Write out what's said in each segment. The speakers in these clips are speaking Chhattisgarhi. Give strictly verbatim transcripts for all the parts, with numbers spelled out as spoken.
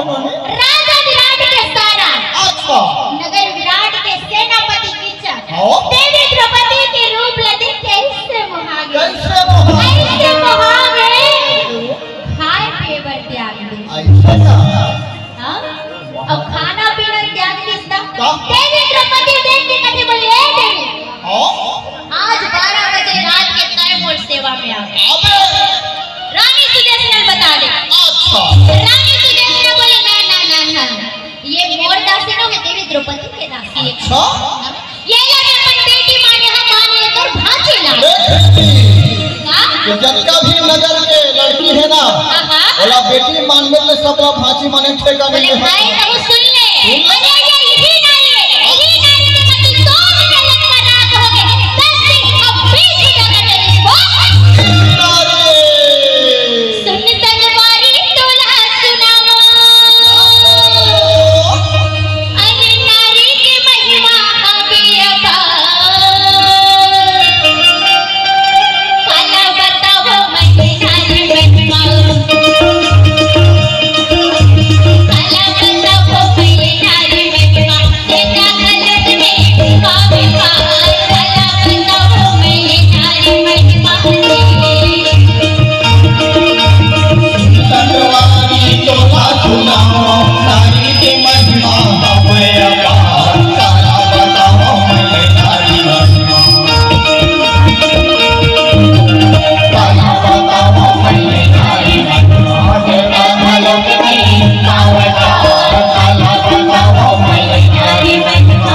राजा विराट के सारा अच्छा। नगर विराट के सेनापति कीचक हाँ। देवी द्रौपदी के रूप ला देख के ऐसे मोहा गे। कैसे मोहा? ऐसे मोहा गे। खाए पिए बर त्याग दे। ऐसा का? हाँ? अब खाना पीना त्याग दिस ना। का? देवी द्रौपदी देख के कथे बोले, "ए देवी, हाँ? आज बारह बजे रात के तैं मोर सेवा में आ।" अबे! रानी सुदेशना ल बता दे। अच्छा। रानी सुदेशना बोले, "ना, ना, ना, ना, ये मोर दासी नोहे, देवी द्रौपदी के दासी हे।" अच्छा। ये ला मैं अपन बेटी माने हँव, मान ले तोर भांची ला। ए, बेटी। का? ये जतका भी नगर के लड़की हे ना, हाँ, हाँ। ओला बेटी मानबे त सबला भांची माने ठेका नइ बोले, हे। भाई, तहूँ सुन ले। सुन ले। अरे, ये इही नारी हे, इही नारी के कति सोच के लंका राज होगे। दस दिन अब बीस दिन का टेलीस्कोप। नारी। सुन संगवारी तोला सुनावँव। अरे नारी के महिमा हवे अपार। काला बतावँव मैं नारी महिमा। काला बतावँव मैं नारी महिमा।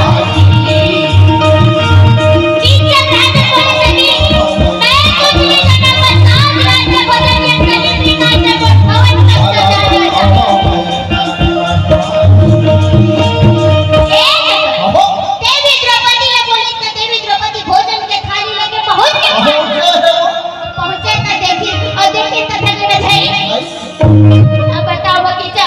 देवी द्रौपदी ला बोले त देवी द्रौपदी भोजन के थाली लेके पहुंच के अहो, जय हो। पहुंचे त देखी अउ देखी त धन न धई। अब बताओ कि जा।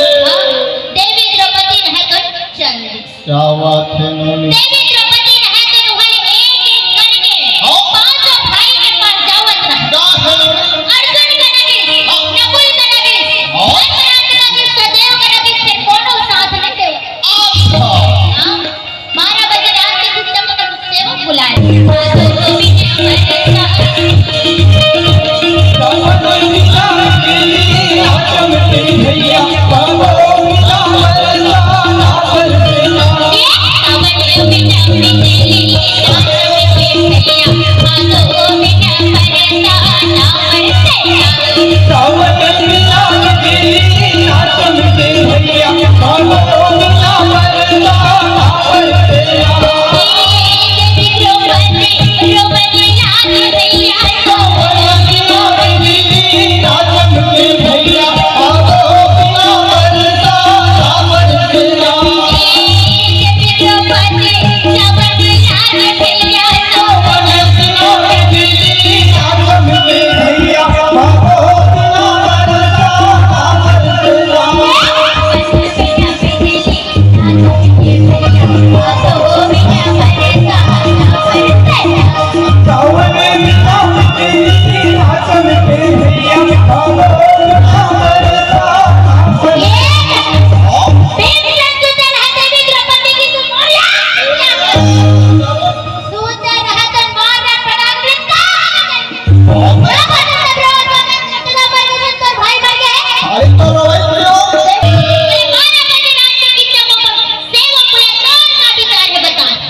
देवी द्रौपदी रहय तो चल दिस। क्या बात है नोनी। देवी द्रौपदी रहय तो उहाँ ले एक एक करके हाँ। पांचों भाई के पास जावत रहय। क्या है नोनी? अर्जुन करा गिस, हाँ। नकुल करा गिस, हाँ। धर्मराज करा गिस, सहदेव करा गिस, फेर कोनो साथ नइ देवय। अच्छा। हाँ। बारह बजे रात के कुछ जब तक सेवक बुलाए।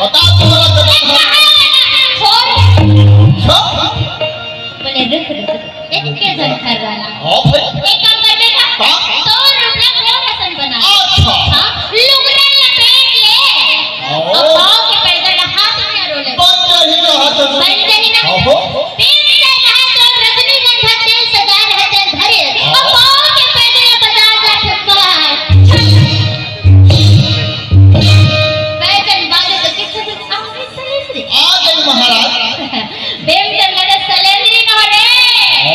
बता तोला कतक। बोले, "रुक, रुक, रुक, एके झन खर्रा ला। हाँ भाई। एक काम कर बेटा, का? तोर रूप ला कोन असन बन जाही ना। अहो। प्रेम से कहा तो रजनीगंधा तेल सजा रहे तेल धरे। अहो। और पाँव के पैदल बाजार जात हे पार। बैजन बाजे तो कितने दिन आ गए सलेंद्री। आ गए महाराज। प्रेम से लगे सलेंद्री न हो रे।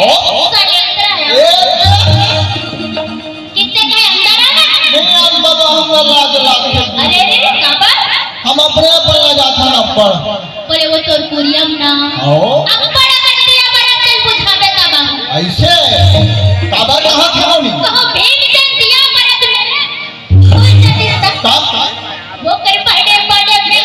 अहो। सलेंद्रा है। ए, ए। कितने कहे अंदर आ ना। नहीं, हम बाबा, हम तो लाज लागथे। अरे रे, काबर? हम अपने ऊपर लजाथन अब्बड़। बोले, वो तोर कुरियम ना। ओ। अब बड़ा कर दिया बरत चल बुझावे का बाबू। ऐसे? काबर कहा था मम्मी? कहो, भीम चल दिया बरत मेरे। कोई जल्दी तक। तब? वो कर बड़े बड़े में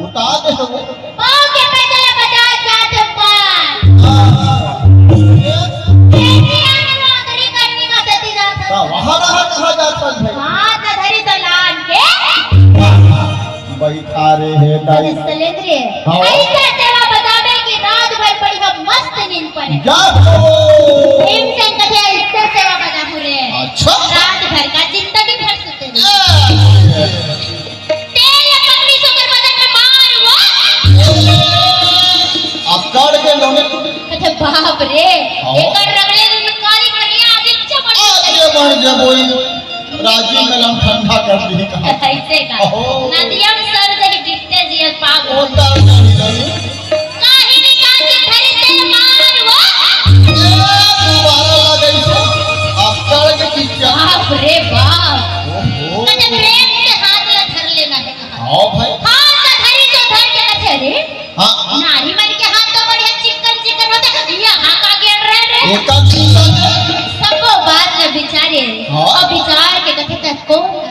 उतार दे हो। पाँव के पैदल बाजार जात पार। हाँ। खेती आने वाली करने का सती जात है। का वहाँ रहा कहाँ जात है भाई? हाथ धरी तो लान के। बैठा रे हे दाई। अरे सलेंद्र, हाँ। ऐसा सेवा बतावे कि रात भर पड़ी हम मस्त नींद पड़े। जा हो। भीमसेन कथे ऐसे सेवा बताबू रे। अच्छा। रात भर का जिंदगी भर सुते रहे। ए। तेल पकड़ी सोकर बदन में मार वो। अकड़ के लोने। कथे बाप रे, हाँ। एकर रगड़े में काली कनिया आगे चमक। आगे बढ़ जा बोई। राजी कलम ठंडा कर दी कहा। ऐसे का? ओहो। नदिया में सर दे गिरते जिया पागल। ओ तार नहीं नहीं। काहे नहीं काहे धरी तेल मार वो। ए, दोबारा लगे इसे। अकड़ के पीछे। बाप रे बाप। ओहो। कथे प्रेम से हाथ ला धर लेना है। हाँ भाई। हाथ धरी तो धर के कथे रे। हाँ, हाँ। नारी मन के हाथ तो बढ़िया चिकन चिकन होथे, ये हाथ आगे रह रे। एका चिकन। सबो बात ल बिचारे। हाँ। और बिचार के कथे त कौन